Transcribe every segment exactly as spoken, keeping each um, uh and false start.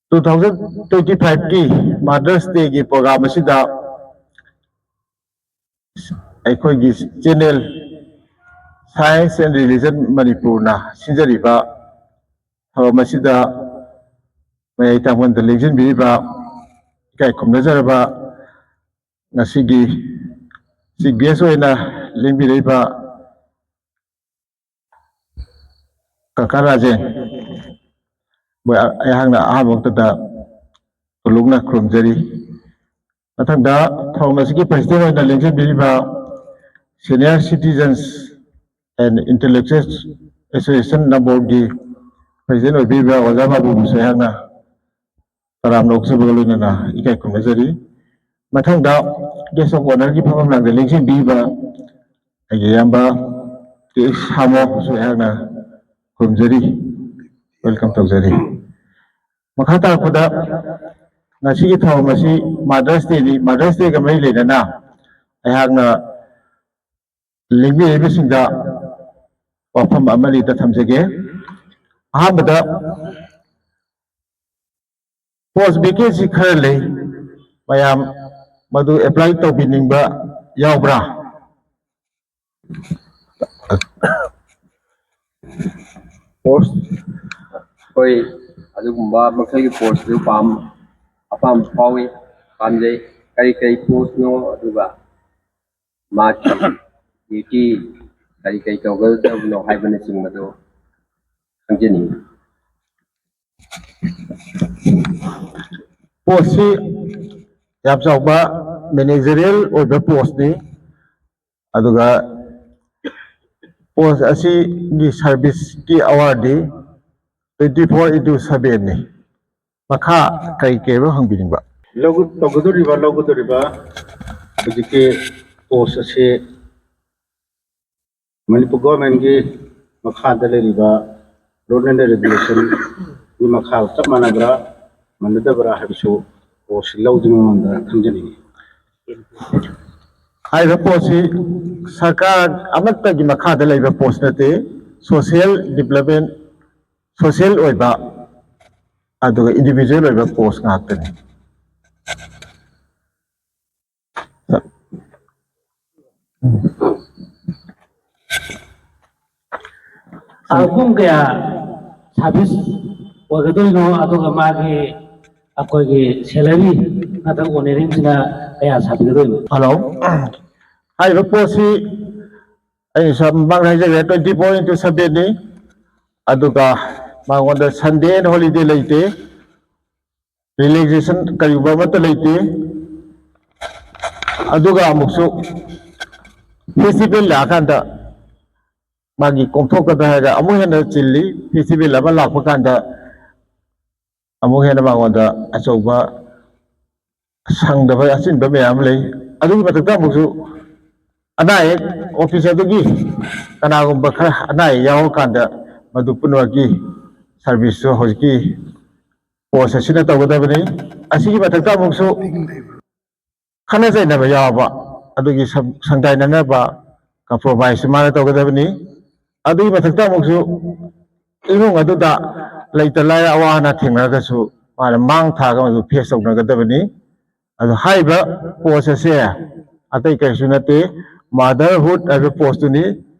Two thousand twenty ꯐꯥꯏꯚꯀꯤ mother's ꯗꯦꯒꯤ programme ꯑꯁꯤꯗ ꯑꯩꯈꯣꯏꯒꯤ ꯆꯦꯅꯦꯜ ꯁꯥꯏꯟꯁ ꯑꯦꯟ ꯔꯤꯂꯤꯖꯟ ꯃꯅꯤꯄꯨꯔꯅ ꯁꯤꯟꯖꯔꯤꯕ ꯊꯧꯔꯝ ꯑꯁꯤꯗ ꯃꯌꯥꯏ ꯊꯪꯕꯗ ꯂꯦꯡꯁꯤꯟꯕꯤꯔꯤꯕ ꯏꯀꯥꯏ ꯈꯨꯝꯅꯖꯔꯕ ꯉꯁꯤꯒꯤ ꯆꯤꯐ ꯒꯦꯁ ꯑꯣꯏꯅ ꯂꯦꯡꯕꯤꯔꯛꯏꯕ ꯀꯀꯥ ꯔꯥꯖꯦꯟ ꯃꯣꯏ ꯑꯩꯍꯥꯛꯅ ꯑꯍꯥꯟꯕ ꯃꯛꯇꯗ ꯀꯣꯂꯨꯛꯅ ꯈꯨꯔꯨꯝꯖꯔꯤ꯫ ꯃꯊꯪꯗ ꯊꯧꯔꯝ ꯑꯁꯤꯒꯤ ꯄ꯭ꯔꯁꯤꯗꯦꯟ ꯑꯣꯏꯅ ꯂꯦꯡꯁꯤꯟꯕꯤꯔꯤꯕ Senior Citizens and Intellectuals Association ꯅꯝꯕꯣꯜꯒꯤ ꯄ꯭ꯔꯁꯤꯗꯦꯟ ꯑꯣꯏꯕꯤꯔꯤꯕ ꯑꯣꯖꯥ ꯕꯥꯕꯨꯕꯨꯁꯨ ꯑꯩꯍꯥꯛꯅ ꯇꯔꯥꯝꯅ ꯑꯣꯛꯆꯕꯒ ꯂꯣꯏꯅꯅ ꯏꯀꯥꯏ ꯈꯨꯝꯅꯖꯔꯤ꯫ ꯃꯊꯪꯗ guest of honourꯒꯤ ꯐꯝꯐꯝ ꯂꯥꯡꯗ ꯂꯦꯡꯁꯤꯟꯕꯤꯔꯤꯕ ꯑꯩꯒꯤ ꯏꯌꯥꯝꯕ ꯇꯦ ꯁꯥꯃꯣꯕꯨꯁꯨ ꯑꯩꯍꯥꯛꯅ ꯈꯨꯔꯨꯝꯖꯔꯤ, welcome ꯇꯧꯖꯔꯤ꯫ ꯃꯈꯥ ꯇꯥꯔꯛꯄꯗ ꯉꯁꯤꯒꯤ ꯊꯧꯔꯝ ꯑꯁꯤ Mother's Dayꯅꯤ꯫ Mother's Dayꯒ ꯃꯔꯤ ꯂꯩꯅꯅ ꯑꯩꯍꯥꯛꯅ ꯂꯦꯡꯕꯤꯔꯛꯏꯕꯁꯤꯡꯗ ꯋꯥꯐꯝ ꯑꯃ ꯑꯅꯤꯗ ꯊꯝꯖꯒꯦ꯫ ꯑꯍꯥꯟꯕꯗ, post vacancy ꯈꯔ ꯂꯩ, ꯃꯌꯥꯝ ꯃꯗꯨ apply ꯇꯧꯕꯤꯅꯤꯡꯕ ꯌꯥꯎꯕ꯭ꯔꯥ? post ꯍꯣꯏ, ꯑꯗꯨꯒꯨꯝꯕ ꯃꯈꯜꯒꯤ postꯇꯨ ꯄꯥꯝ ꯑꯄꯥꯝꯕ ꯐꯥꯎꯏ, ꯄꯥꯝꯖꯩ꯫ ꯀꯔꯤ ꯀꯔꯤ postꯅꯣ, ꯑꯗꯨꯒ ꯃꯥꯒꯤ duty ꯀꯔꯤ ꯀꯔꯤ ꯇꯧꯒꯗꯕꯅꯣ ꯍꯥꯏꯕꯅꯆꯤꯡꯕꯗꯨ ꯈꯪꯖꯅꯤꯡꯏ꯫ Postꯁꯤ ꯌꯥꯝ ꯆꯥꯎꯕ managerial ꯑꯣꯏꯕ postꯅꯤ꯫ ꯑꯗꯨꯒ post ꯑꯁꯤꯒꯤ serviceꯀꯤ hourꯗꯤ twenty four into sevenꯅꯤ꯫ ꯃꯈꯥ ꯀꯔꯤ ꯀꯔꯤꯅꯣ ꯍꯪꯕꯤꯅꯤꯡꯕ? ꯂꯧꯒ- ꯇꯧꯒꯗꯧꯔꯤꯕ ꯂꯧꯒꯗꯧꯔꯤꯕ ꯍꯧꯖꯤꯛꯀꯤ post ꯑꯁꯤ ꯃꯅꯤꯄꯨꯔ governmentꯀꯤ ꯃꯈꯥꯗ ꯂꯩꯔꯤꯕ rule and regulationꯒꯤ ꯃꯈꯥ ꯆꯞ ꯃꯥꯟꯅꯕ꯭ꯔꯥ ꯃꯥꯟꯅꯗꯕ꯭ꯔꯥ ꯍꯥꯏꯕꯁꯨ postꯁꯤ ꯂꯧꯗ꯭ꯔꯤꯉꯩ ꯃꯃꯥꯡꯗ ꯈꯪꯖꯅꯤꯡꯉꯤ꯫ ꯍꯥꯏꯔꯤꯕ postꯁꯤ ꯁꯔꯀꯥꯔ ꯑꯃꯠꯇꯒꯤ ꯃꯈꯥꯗ ꯂꯩꯕ post ꯅꯠꯇꯦ꯫ Social Development ꯁꯣꯁꯤꯌꯦꯜ ꯑꯣꯏꯕ ꯑꯗꯨꯒ ꯏꯟꯗꯤꯕꯤꯖꯨꯋꯦꯜ ꯑꯣꯏꯕ ꯄꯣꯁ ꯉꯥꯛꯇꯅꯤ꯫ ꯁꯥꯔ, ꯄꯨꯡ ꯀꯌꯥ ꯁꯥꯔꯚꯤꯁ ꯑꯣꯏꯒꯗꯣꯏꯅꯣ? ꯑꯗꯨꯒ ꯃꯥꯒꯤ, ꯑꯩꯈꯣꯏꯒꯤ ꯁꯦꯂꯔꯤ ꯅꯠꯇ꯭ꯔꯒ ꯑꯣꯅꯔꯤꯡꯁꯤꯅ ꯀꯌꯥ ꯁꯥꯕꯤꯒꯗꯣꯏꯅꯣ? ꯍꯜꯂꯣ꯫ ꯍꯥꯏꯔꯤꯕ ꯄꯣꯠꯁꯤ ꯑꯩꯅ ꯁꯝ-, ꯃꯃꯥꯡꯗ ꯍꯥꯏꯖꯈ꯭ꯔꯦ, twenty four into seven ꯅꯤ꯫ ꯑꯗꯨꯒ ꯃꯉꯣꯟꯗ ꯁꯟꯗꯦ ꯑꯦꯟ ꯍꯣꯂꯤꯗꯦ ꯂꯩꯇꯦ, ꯔꯤꯂꯦꯛꯁꯦꯁꯟ ꯀꯔꯤꯒꯨꯝꯕ ꯑꯃꯠꯇ ꯂꯩꯇꯦ꯫ ꯑꯗꯨꯒ ꯑꯃꯨꯛꯁꯨ ꯐꯦꯁꯇꯤꯚꯦꯜ ꯂꯥꯛꯑꯀꯥꯟꯗ ꯃꯥꯒꯤ ꯀꯣꯝꯊꯣꯛꯀꯗ꯭ꯔꯥ ꯍꯥꯏꯔꯒ ꯑꯃꯨꯛ ꯍꯦꯟꯅ ꯆꯤꯜꯂꯤ꯫ ꯐꯦꯁꯇꯤꯚꯦꯜ ꯑꯃ ꯂꯥꯛꯄ ꯀꯥꯟꯗ ꯑꯃꯨꯛ ꯍꯦꯟꯅ ꯃꯉꯣꯟꯗ ꯑꯆꯧꯕ ꯁꯪꯗꯕ ꯑꯆꯤꯟꯕ ꯃꯌꯥꯝ ꯑꯃ ꯂꯩ꯫ ꯑꯗꯨꯒꯤ ꯃꯊꯛꯇ ꯑꯃꯨꯛꯁꯨ ꯑꯅꯥ ꯑꯌꯦꯛ, ꯑꯣꯐꯤꯁ ꯑꯗꯨꯒꯤ ꯀꯅꯥꯒꯨꯝꯕ ꯈꯔ ꯑꯅꯥ ꯑꯌꯦꯛ ꯌꯥꯎꯔꯀꯥꯟꯗ ꯃꯗꯨ ꯄꯨꯝꯅꯃꯛꯀꯤ ꯁꯥꯔꯚꯤꯁꯁꯨ ꯍꯧꯖꯤꯛꯀꯤ ꯄꯣꯁ ꯑꯁꯤꯅ ꯇꯧꯒꯗꯕꯅꯤ꯫ ꯑꯁꯤꯒꯤ ꯃꯊꯛꯇ ꯑꯃꯨꯛꯁꯨ ꯈꯠꯅ ꯆꯩꯅꯕ ꯌꯥꯎꯕ, ꯑꯗꯨꯒꯤ ꯁꯪ-, ꯁꯪꯗꯥꯏꯅꯅꯕ ꯀꯝꯄ꯭ꯔꯣꯃꯥꯏꯁꯁꯨ ꯃꯥꯅ ꯇꯧꯒꯗꯕꯅꯤ꯫ ꯑꯗꯨꯒꯤ ꯃꯊꯛꯇ ꯑꯃꯨꯛꯁꯨ ꯏꯃꯨꯡ ꯑꯗꯨꯗ ꯂꯩꯇ ꯂꯥꯏꯔ ꯑꯋꯥ ꯑꯅꯥ ꯊꯦꯡꯅꯔꯒꯁꯨ ꯃꯥꯅ ꯃꯥꯡ ꯊꯥꯔꯒ ꯃꯗꯨ ꯐꯦꯁ ꯇꯧꯅꯒꯗꯕꯅꯤ꯫ ꯑꯗꯣ ꯍꯥꯏꯔꯤꯕ ꯄꯣꯁ ꯑꯁꯦ ꯑꯇꯩ ꯀꯔꯤꯁꯨ ꯅꯠꯇꯦ, ꯃꯥꯗꯔꯍꯨꯗ ꯍꯥꯏꯕ ꯄꯣꯁꯇꯨꯅꯤ꯫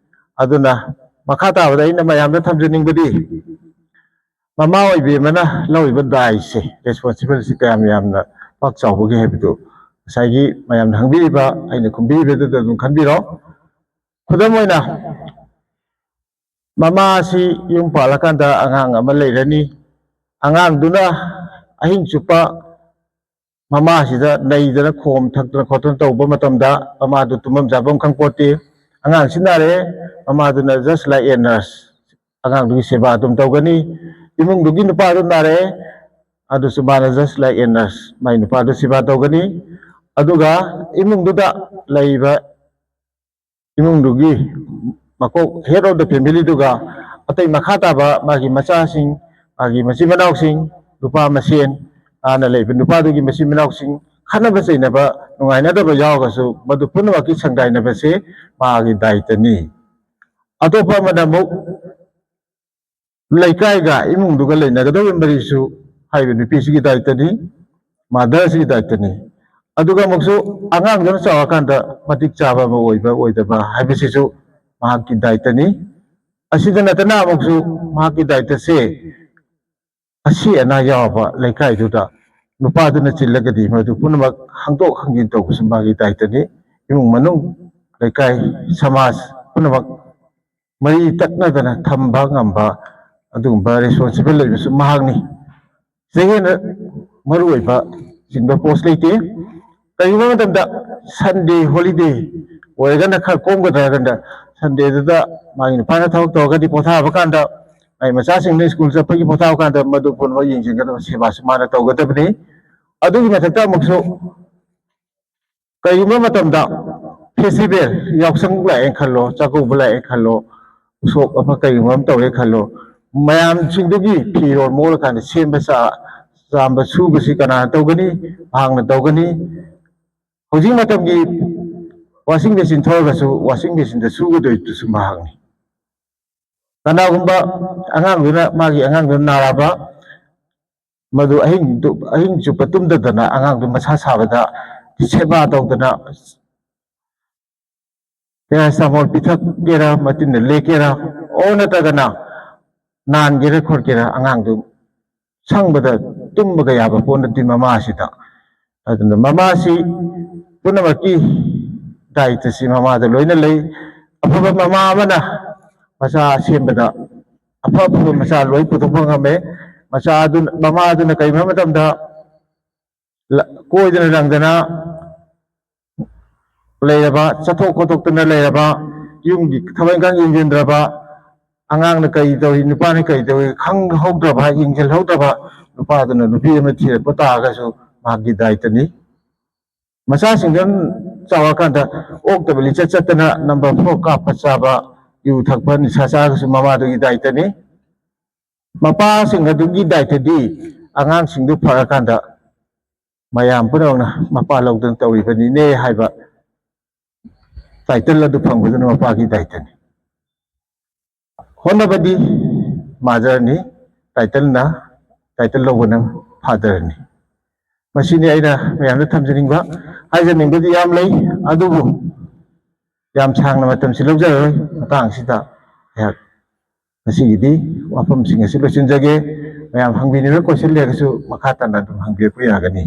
ꯑꯗꯨꯅ ꯃꯈꯥ ꯇꯥꯕꯗ ꯑꯩꯅ ꯃꯌꯥꯝꯗ ꯊꯝꯖꯅꯤꯡꯕꯗꯤ, ꯃꯃꯥ ꯑꯣꯏꯕꯤ ꯑꯃꯅ ꯂꯧꯔꯤꯕ ꯗꯥꯏꯁꯦ, ꯔꯦꯁꯄꯣꯟꯁꯤꯕꯜꯁꯤ ꯀꯌꯥꯝ ꯌꯥꯝꯅ ꯄꯥꯛ ꯆꯥꯎꯕꯒꯦ ꯍꯥꯏꯕꯗꯨ ꯉꯁꯥꯏꯒꯤ ꯃꯌꯥꯝꯅ ꯍꯪꯕꯤꯔꯤꯕ, ꯑꯩꯅ ꯈꯨꯝꯕꯤꯔꯤꯕꯗꯨꯗ ꯑꯗꯨꯝ ꯈꯟꯕꯤꯔꯣ꯫ ꯈꯨꯗꯝ ꯑꯣꯏꯅ, ꯃꯃꯥ ꯑꯁꯤ ꯌꯨꯝ ꯄꯥꯜꯂꯀꯥꯟꯗ ꯑꯉꯥꯡ ꯑꯃ ꯂꯩꯔꯅꯤ꯫ ꯑꯉꯥꯡꯗꯨꯅ ꯑꯍꯤꯡ ꯆꯨꯞꯄ ꯃꯃꯥꯁꯤꯗ ꯅꯩꯗꯅ ꯈꯣꯝ ꯊꯛꯇꯅ ꯈꯣꯠꯇꯅ ꯇꯧꯕ ꯃꯇꯝꯗ ꯃꯃꯥꯗꯨ ꯇꯨꯝꯐꯝ ꯆꯥꯐꯝ ꯈꯪꯄꯣꯠꯇꯦ꯫ ꯑꯉꯥꯡꯁꯤ ꯅꯥꯔꯦ, ꯃꯃꯥꯗꯨꯅ just like a nurse, ꯑꯉꯥꯡꯗꯨꯒꯤ ꯁꯦꯕꯥ ꯑꯗꯨꯝ ꯇꯧꯒꯅꯤ꯫ ꯏꯃꯨꯡꯗꯨꯒꯤ ꯅꯨꯄꯥꯗꯨ ꯅꯥꯔꯛꯑꯦ, ꯑꯗꯨꯁꯨ ꯃꯥꯅ just like a nurse, ꯃꯥꯏ ꯅꯨꯄꯥꯗꯨ ꯁꯦꯕꯥ ꯇꯧꯒꯅꯤ꯫ ꯑꯗꯨꯒ ꯏꯃꯨꯡꯗꯨꯗ ꯂꯩꯔꯤꯕ, ꯏꯃꯨꯡꯗꯨꯒꯤ ꯃꯀꯣꯛ, head of the family ꯗꯨꯒ ꯑꯇꯩ ꯃꯈꯥ ꯇꯥꯕ ꯃꯥꯒꯤ ꯃꯆꯥꯁꯤꯡ, ꯃꯥꯒꯤ ꯃꯆꯤꯟ ꯃꯅꯥꯎꯁꯤꯡ, ꯅꯨꯄꯥ ꯃꯁꯦꯟ, ꯃꯥꯅ ꯂꯩꯕ ꯅꯨꯄꯥꯗꯨꯒꯤ ꯃꯆꯤꯟ ꯃꯅꯥꯎꯁꯤꯡ ꯈꯠꯅꯕ ꯆꯩꯅꯕ, ꯅꯨꯡꯉꯥꯏꯅꯗꯕ ꯌꯥꯎꯔꯒꯁꯨ ꯃꯗꯨ ꯄꯨꯝꯅꯃꯛꯀꯤ ꯁꯪꯗꯥꯏꯅꯕꯁꯦ ꯃꯥꯒꯤ ꯗꯥꯏꯇꯅꯤ꯫ ꯑꯇꯣꯞꯄ ꯑꯃꯅ ꯑꯃꯨꯛ ꯂꯩꯀꯥꯏꯒ ꯏꯃꯨꯡꯗꯨꯒ ꯂꯩꯅꯒꯗꯧꯔꯤꯕ ꯃꯔꯤꯁꯨ ꯍꯥꯏꯔꯤꯕ ꯅꯨꯄꯤꯁꯤꯒꯤ ꯗꯥꯏꯇꯅꯤ, ꯃꯥꯗꯔꯁꯤꯒꯤ ꯗꯥꯏꯇꯅꯤ꯫ ꯑꯗꯨꯒ ꯑꯃꯨꯛꯁꯨ ꯑꯉꯥꯡꯗꯨꯅ ꯆꯥꯎꯔꯀꯥꯟꯗ ꯃꯇꯤꯛ ꯆꯥꯕ ꯑꯃ ꯑꯣꯏꯕ ꯑꯣꯏꯗꯕ ꯍꯥꯏꯕꯁꯤꯁꯨ ꯃꯍꯥꯛꯀꯤ ꯗꯥꯏꯇꯅꯤ꯫ ꯑꯁꯤꯗ ꯅꯠꯇꯅ ꯑꯃꯨꯛꯁꯨ ꯃꯍꯥꯛꯀꯤ ꯗꯥꯏꯇꯁꯦ ꯑꯁꯤ ꯑꯅꯥ ꯌꯥꯎꯔꯕ ꯂꯩꯀꯥꯏꯗꯨꯗ ꯅꯨꯄꯥꯗꯨꯅ ꯆꯤꯜꯂꯒꯗꯤ ꯃꯗꯨ ꯄꯨꯝꯅꯃꯛ ꯍꯥꯡꯗꯣꯛ ꯍꯥꯡꯖꯤꯟ ꯇꯧꯕꯁꯨ ꯃꯥꯒꯤ ꯗꯥꯏꯇꯅꯤ꯫ ꯏꯃꯨꯡ ꯃꯅꯨꯡ, ꯂꯩꯀꯥꯏ, ꯁꯃꯥꯖ ꯄꯨꯝꯅꯃꯛ ꯃꯔꯤ ꯇꯠꯅꯗꯅ ꯊꯝꯕ ꯉꯝꯕ ꯑꯗꯨꯒꯨꯝꯕ ꯔꯦꯁꯄꯣꯟꯁꯤꯕꯜ ꯂꯩꯕꯁꯨ ꯃꯍꯥꯛꯅꯤ꯫ ꯁꯤꯗꯒꯤ ꯍꯦꯟꯅ ꯃꯔꯨꯑꯣꯏꯕ ꯆꯤꯡꯕ ꯄꯣꯁ ꯂꯩꯇꯦ꯫ ꯀꯔꯤꯒꯨꯝꯕ ꯃꯇꯝꯗ ꯁꯟꯗꯦ ꯍꯣꯂꯤꯗꯦ ꯑꯣꯏꯔꯒꯅ ꯈꯔ ꯀꯣꯝꯒꯗ꯭ꯔꯥ ꯍꯥꯏꯔ ꯀꯥꯟꯗ, ꯁꯟꯗꯦꯗꯨꯗ ꯃꯥꯒꯤ ꯅꯨꯄꯥꯅ ꯊꯕꯛ ꯇꯧꯔꯒꯗꯤ ꯄꯣꯊꯥꯕ ꯀꯥꯟꯗ ꯃꯥꯒꯤ ꯃꯆꯥꯁꯤꯡꯗ ꯁ꯭ꯀꯨꯜ ꯆꯠꯄꯒꯤ ꯄꯣꯊꯥꯕ ꯀꯥꯟꯗ ꯃꯗꯨ ꯄꯨꯝꯅꯃꯛ ꯌꯦꯡꯁꯤꯟꯒꯗꯕ ꯁꯦꯕꯥꯁꯨ ꯃꯥꯅ ꯇꯧꯒꯗꯕꯅꯤ꯫ ꯑꯗꯨꯒꯤ ꯃꯊꯛꯇ ꯑꯃꯨꯛꯁꯨ ꯀꯔꯤꯒꯨꯝꯕ ꯃꯇꯝꯗ ꯐꯦꯁꯇꯤꯚꯦꯜ, ꯌꯥꯎꯁꯪ ꯂꯥꯛꯑꯦꯅ ꯈꯜꯂꯣ, ꯆꯥꯛꯀꯧꯕ ꯂꯥꯛꯑꯦꯅ ꯈꯜꯂꯣ, ꯎꯁꯣꯞ ꯑꯃ ꯀꯔꯤꯒꯨꯝꯕ ꯑꯃ ꯇꯧꯔꯦ ꯈꯜꯂꯣ, ꯃꯌꯥꯝꯁꯤꯡꯗꯨꯒꯤ ꯐꯤꯔꯣꯜ ꯃꯣꯠꯂꯀꯥꯟꯗ ꯁꯦꯝꯕ ꯆꯥ-, ꯆꯥꯝꯕ ꯁꯨꯕꯁꯤ ꯀꯅꯥꯅ ꯇꯧꯒꯅꯤ? ꯃꯍꯥꯛꯅ ꯇꯧꯒꯅꯤ꯫ ꯍꯧꯖꯤꯛ ꯃꯇꯝꯒꯤ ꯋꯥꯁꯤꯡ ꯃꯦꯆꯤꯟ ꯊꯣꯛꯑꯒꯁꯨ ꯋꯥꯁꯤꯡ ꯃꯦꯆꯤꯟꯗ ꯁꯨꯒꯗꯣꯏꯗꯨꯁꯨ ꯃꯍꯥꯛꯅꯤ꯫ ꯀꯅꯥꯒꯨꯝꯕ ꯑꯉꯥꯡꯗꯨꯅ, ꯃꯥꯒꯤ ꯑꯉꯥꯡꯗꯨꯅ ꯅꯥꯔꯕ, ꯃꯗꯨ ꯑꯍꯤꯡ ꯇꯨ-, ꯑꯍꯤꯡ ꯆꯨꯞꯄ ꯇꯨꯝꯗꯗꯅ ꯑꯉꯥꯡꯗꯨ ꯃꯁꯥ ꯁꯥꯕꯗ ꯁꯦꯕꯥ ꯇꯧꯗꯅ ꯄꯦꯔꯥꯁꯤꯇꯥꯃꯣꯜ ꯄꯤꯊꯛꯀꯦꯔꯥ, ꯃꯇꯤꯟꯗ ꯂꯦꯛꯀꯦꯔꯥ, ꯑꯣ ꯅꯠꯇ꯭ꯔꯒꯅ ꯅꯥꯟꯒꯦꯔꯥ ꯈꯣꯠꯀꯦꯔꯥ, ꯑꯉꯥꯡꯗꯨ ꯁꯪꯕꯗ ꯇꯨꯝꯕꯒ ꯌꯥꯕ ꯄꯣꯠ ꯅꯠꯇꯦ ꯃꯃꯥꯁꯤꯗ꯫ ꯑꯗꯨꯅ ꯃꯃꯥꯁꯤ ꯄꯨꯝꯅꯃꯛꯀꯤ ꯗꯥꯏꯇꯁꯤ ꯃꯃꯥꯗ ꯂꯣꯏꯅ ꯂꯩ꯫ ꯑꯐꯕ ꯃꯃꯥ ꯑꯃꯅ ꯃꯆꯥ ꯁꯦꯝꯕꯗ ꯑꯐ ꯑꯐꯕ ꯃꯆꯥ ꯂꯣꯏ ꯄꯨꯊꯣꯛꯄ ꯉꯝꯃꯦ꯫ ꯃꯆꯥ ꯑꯗꯨꯅ, ꯃꯃꯥ ꯑꯗꯨꯅ ꯀꯔꯤꯒꯨꯝꯕ ꯃꯇꯝꯗ ꯂ-, ꯀꯣꯏꯗꯅ ꯂꯪꯗꯅ ꯂꯩꯔꯕ, ꯆꯠꯊꯣꯛ ꯈꯣꯠꯇꯣꯛꯇꯅ ꯂꯩꯔꯕ, ꯌꯨꯝꯒꯤ ꯊꯕꯛ ꯏꯪꯈꯥꯡ ꯌꯦꯡꯁꯤꯟꯗ꯭ꯔꯕ, ꯑꯉꯥꯡꯅ ꯀꯔꯤ ꯇꯧꯔꯤ, ꯅꯨꯄꯥꯅ ꯀꯔꯤ ꯇꯧꯔꯤ ꯈꯪꯍꯧꯗ꯭ꯔꯕ, ꯌꯦꯡꯁꯤꯜꯍꯧꯗ꯭ꯔꯕ ꯅꯨꯄꯥꯗꯨꯅ ꯅꯨꯄꯤ ꯑꯃ ꯊꯤꯔꯛꯄ ꯇꯥꯔꯒꯁꯨ ꯃꯍꯥꯛꯀꯤ ꯗꯥꯏꯇꯅꯤ꯫ ꯃꯆꯥꯁꯤꯡꯗꯨ ꯆꯥꯎꯔꯀꯥꯟꯗ ꯑꯣꯛꯇꯕ ꯂꯤꯆꯠ ꯆꯠꯇꯅ ꯅꯝꯕꯔ ꯐꯣꯔ ꯀꯥꯞꯄ ꯆꯥꯕ, ꯌꯨ ꯊꯛꯄ, ꯅꯤꯁꯥ ꯆꯥꯔꯒꯁꯨ ꯃꯃꯥꯗꯨꯒꯤ ꯗꯥꯏꯇꯅꯤ꯫ ꯃꯄꯥꯁꯤꯡ ꯑꯗꯨꯒꯤ ꯗꯥꯏꯇꯗꯤ ꯑꯉꯥꯡꯁꯤꯡꯗꯨ ꯐꯔꯀꯥꯟꯗ ꯃꯌꯥꯝ ꯄꯨꯝꯅꯃꯛꯅ ꯃꯄꯥ ꯂꯧꯗꯨꯅ ꯇꯧꯔꯤꯕꯅꯤꯅꯦ ꯍꯥꯏꯕ ꯇꯥꯏꯇꯜ ꯑꯗꯨ ꯐꯪꯕꯗꯨꯅ ꯃꯄꯥꯒꯤ ꯗꯥꯏꯇꯅꯤ꯫ ꯍꯣꯠꯅꯕꯗꯤ ꯃꯥꯗꯔꯅꯤ, ꯇꯥꯏꯇꯜꯅ, ꯇꯥꯏꯇꯜ ꯂꯧꯕꯅ ꯐꯥꯗꯔꯅꯤ꯫ ꯃꯁꯤꯅꯤ ꯑꯩꯅ ꯃꯌꯥꯝꯗ ꯊꯝꯖꯅꯤꯡꯕ꯫ ꯍꯥꯏꯖꯅꯤꯡꯕꯗꯤ ꯌꯥꯝ ꯂꯩ, ꯑꯗꯨꯕꯨ ꯌꯥꯝ ꯁꯥꯡꯅ ꯃꯇꯝꯁꯤ ꯂꯧꯖꯔꯔꯣꯏ꯫ ꯃꯇꯥꯡꯁꯤꯗ ꯑꯩꯍꯥꯛ ꯉꯁꯤꯒꯤꯗꯤ ꯋꯥꯐꯝꯁꯤꯡ ꯑꯁꯤ ꯂꯣꯏꯁꯤꯟꯖꯒꯦ꯫ ꯃꯌꯥꯝ ꯍꯪꯕꯤꯅꯤꯡꯕ ꯀꯣꯏꯁꯟ ꯂꯩꯔꯒꯁꯨ ꯃꯈꯥ ꯇꯥꯅ ꯑꯗꯨꯝ ꯍꯪꯕꯤꯔꯛꯄ ꯌꯥꯒꯅꯤ꯫